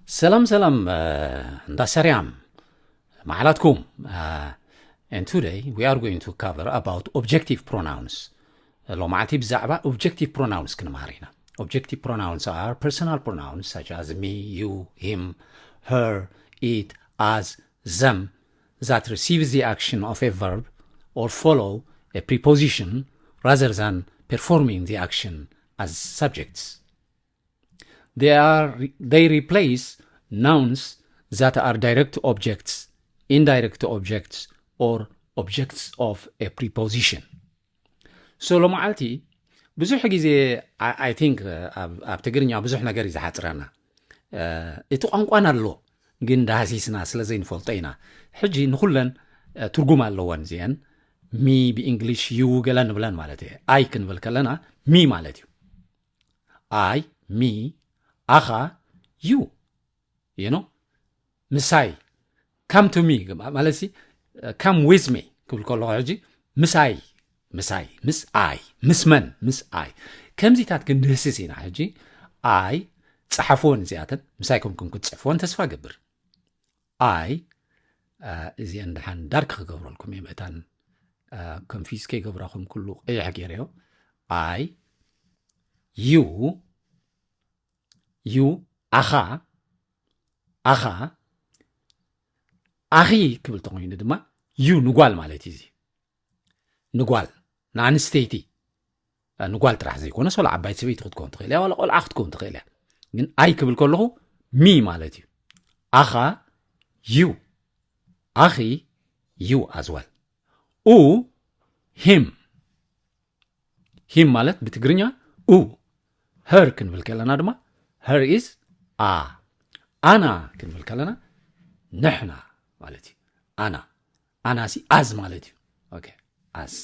ሰላም ሰላም፣ እንዳ ሰሪያም መዓላትኩም። And today we are going to cover about objective pronouns. ሎማዓቲ ብዛዕባ objective pronouns ክንመሃር ኢና። Objective pronouns are personal pronouns such as me, you, him, her, it, us, them that receives the action of a verb or follow a preposition rather than performing the action as subjects. They are they replace nouns that are direct objects, indirect objects, or objects of a preposition. So ሎማዓልቲ ብዙሕ ግዜ I think ኣብ ትግርኛ ብዙሕ ነገር እዩ ዝሓፅረና። እቲ ቋንቋና ኣሎ ግን ዳህሲስና ስለ ዘይንፈልጦ ኢና። ሕጂ ንኩለን ትርጉም ኣለወን እዚአን። ሚ ብእንግሊሽ ዩ ገለ ንብለን ማለት እየ። ኣይ ክንብል ከለና ሚ ማለት እዩ። ኣይ፣ ሚ፣ ኣኻ፣ ዩ you know ምሳይ፣ come to me ማለት ሲ come with me ክብል ከለኹ ሕጂ ምሳይ፣ ምሳይ፣ ምስ ኣይ፣ ምስ መን፣ ምስ ኣይ። ከምዚታት ክንድህስስ ኢና። ሕጂ ኣይ ጸሓፍወን እዚኣተን፣ ምሳይ ኮንኩም ክትጽሕፍወን ተስፋ ገብር። ኣይ እዚአን ደሓን ዳርክ ክገብረልኩም እየ። መታን confuse ከይገብራኹም ኩሉ ቀይሕ ገይረዮ። ኣይ፣ ዩ፣ ዩ፣ ኣኻ፣ ኣኻ፣ ኣኺ ክብል ተኾይኑ ድማ ዩ ንጓል ማለት እዩ። እዚ ንጓል ንኣንስተይቲ ንጓል ጥራሕ ዘይኮነ ሰሎ ዓባይ ሰበይቲ ክትኮን ትኽእል እያ፣ ዋላ ቆልዓ ክትኮን ትኽእል እያ። ግን ኣይ ክብል ከለኹ ሚ ማለት እዩ። ኣኻ፣ ዩ፣ ኣኺ፣ ዩ ኣዝዋል። ኡ፣ ሂም፣ ሂም ማለት ብትግርኛ ኡ። ሄር ክንብል ከለና ድማ ሄር ኢዝ ኣ። ኣና ክንብል ከለና ንሕና ማለት እዩ። ኣና፣ ኣና ሲ ኣዝ ማለት እዩ። ኦኬ፣ ኣስ።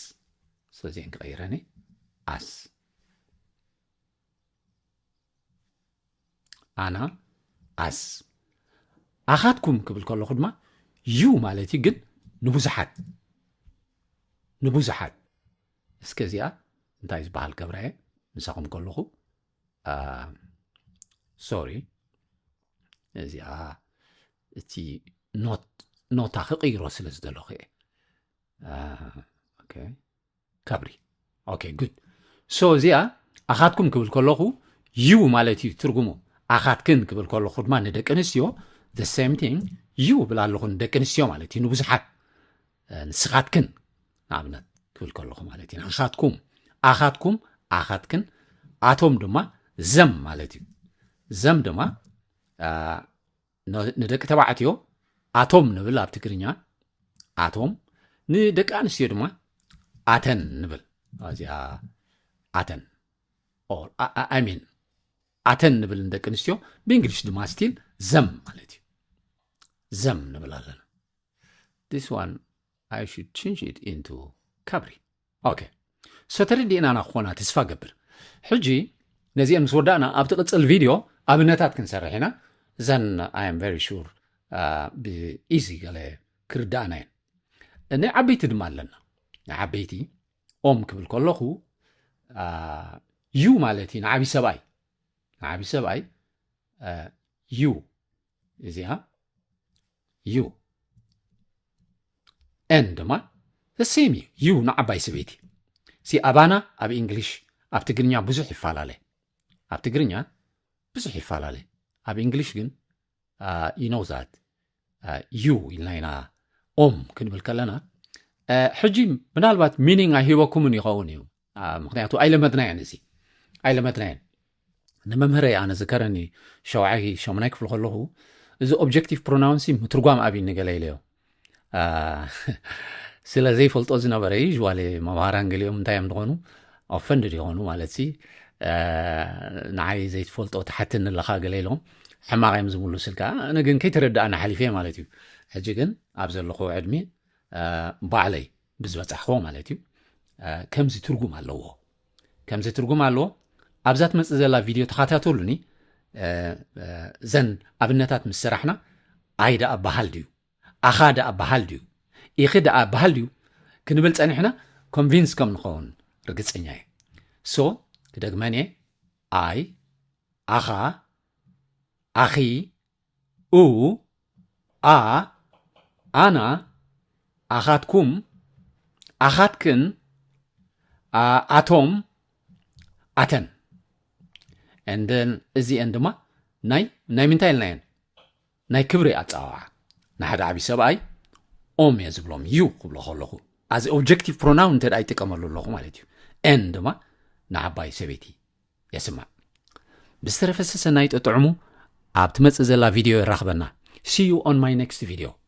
ስለዚአን ክቐይረኒ ኣስ። ኣና፣ ኣስ። ኣኻትኩም ክብል ከለኹ ድማ ዩ ማለት እዩ፣ ግን ንብዙሓት፣ ንብዙሓት። እስከ እዚኣ እንታይ ዝበሃል ገብራየ ምሳኹም ከለኹ፣ ሶሪ፣ እዚኣ እቲ ኖታ ክቕይሮ ስለ ዝደለኹ እየ። ከብሪ። ኦኬ፣ ጉድ። ሶ እዚኣ ኣኻትኩም ክብል ከለኹ ዩ ማለት እዩ ትርጉሙ። ኣኻትክን ክብል ከለኹ ድማ ንደቂ ኣንስትዮ the same thing ዩ ብል ኣለኹ ንደቂ ኣንስትዮ ማለት እዩ። ንብዙሓት ንስኻትክን ንኣብነት ክብል ከለኹ ማለት እዩ። ኣኻትኩም፣ ኣኻትኩም፣ ኣኻትክን፣ ኣቶም ድማ ዘም ማለት እዩ። ዘም ድማ ንደቂ ተባዕትዮ ኣቶም ንብል ኣብ ትግርኛ ኣቶም፣ ንደቂ ኣንስትዮ ድማ ኣተን ንብል። እዚኣ ኣተን I mean ኣተን ንብል ንደቂ ኣንስትዮ። ብእንግሊሽ ድማ ስቲል ዘም ማለት እዩ። ዘም ንብል ኣለና። This one I should change it into ከብሪ። ኦኬ፣ ሶ ተረዲእናና ክኾና ተስፋ ገብር። ሕጂ ነዚአን ምስ ወዳእና ኣብቲ ቅጽል ቪድዮ ኣብነታት ክንሰርሕ ኢና። ዘን I am very sure ብኢዚ ገለ ክርዳእና እየን። ናይ ዓበይቲ ድማ ኣለና። ናይ ዓበይቲ ኦም ክብል ከለኹ ዩ ማለት እዩ ንዓብዪ ሰብኣይ፣ ንዓብዪ ሰብኣይ ዩ እዚኣ ዩ ኤን ድማ the same እዩ። ዩ ንዓባይ ሰበይቲ ሲ ኣባና ኣብ እንግሊሽ ኣብ ትግርኛ ብዙሕ ይፈላለ። ኣብ ትግርኛ ብዙሕ ይፈላለ። ኣብ እንግሊሽ ግን you know that ዩ ኢልና ኢና ኦም ክንብል ከለና። ሕጂ ምናልባት ሚኒንግ ኣይሂበኩምን ይኸውን እዩ። ምክንያቱ ኣይለመድናዮን፣ እዚ ኣይለመድናዮን። ንመምህረይ ኣነ ዝከረኒ ሸውዓይ ሸሙናይ ክፍሊ ከለኹ እዚ ኦብጀክቲቭ ፕሮናውንሲ ምትርጓም ኣብይ ንገለ ኢለዮ። ስለ ዘይፈልጦ ዝነበረ ዩዋሌ መምሃራን ገሊኦም እንታይ እዮም ዝኾኑ ኦፈንድድ ይኾኑ ማለት ሲ ንዓይ ዘይትፈልጦ ትሓትኒ ኣለኻ ገለ ኢሎም ሕማቕ እዮም ዝምልሱልካ። ኣነ ግን ከይተረዳእና ሓሊፈ ማለት እዩ። ሕጂ ግን ኣብ ዘለኹ ዕድሜ ባዕለይ ብዝበጻሕኮ ማለት እዩ። ከምዚ ትርጉም ኣለዎ፣ ከምዚ ትርጉም ኣለዎ። ኣብዛ ትመጽእ ዘላ ቪድዮ ተኸታተሉኒ። ዘን ኣብነታት ምስ ሰራሕና ኣይ ደኣ በሃል ድዩ፣ ኣኻ ደኣ በሃል ድዩ፣ ኢኺ ደኣ በሃል ድዩ ክንብል ጸኒሕና ኮንቪንስ ከም ንኸውን ርግጸኛ እየ። ሶ ክደግመን እየ። ኣይ፣ ኣኻ፣ ኣኺ፣ ኡ፣ ኣ፣ ኣና፣ ኣኻትኩም፣ ኣኻትክን፣ ኣቶም፣ ኣተን። And then እዚአን ድማ ናይ ናይ ምንታይ ኢልናየን? ናይ ክብሪ ኣጸዋውዓ። ንሓደ ዓብዪ ሰብኣይ ኦም እየ ዝብሎም፣ ዩ ክብሎ ከለኹ፣ ኣዚ ኦብጀክቲቭ ፕሮናውን እንተ ደኣ ይጥቀመሉ ኣለኹ ማለት እዩ። ኤን ድማ ንዓባይ ሰበይቲ የስምዕ። ብዝተረፈ ሰሰናዩ ጥዑሙ ኣብ ትመጽእ ዘላ ቪድዮ ይራኽበና። See you on my next video.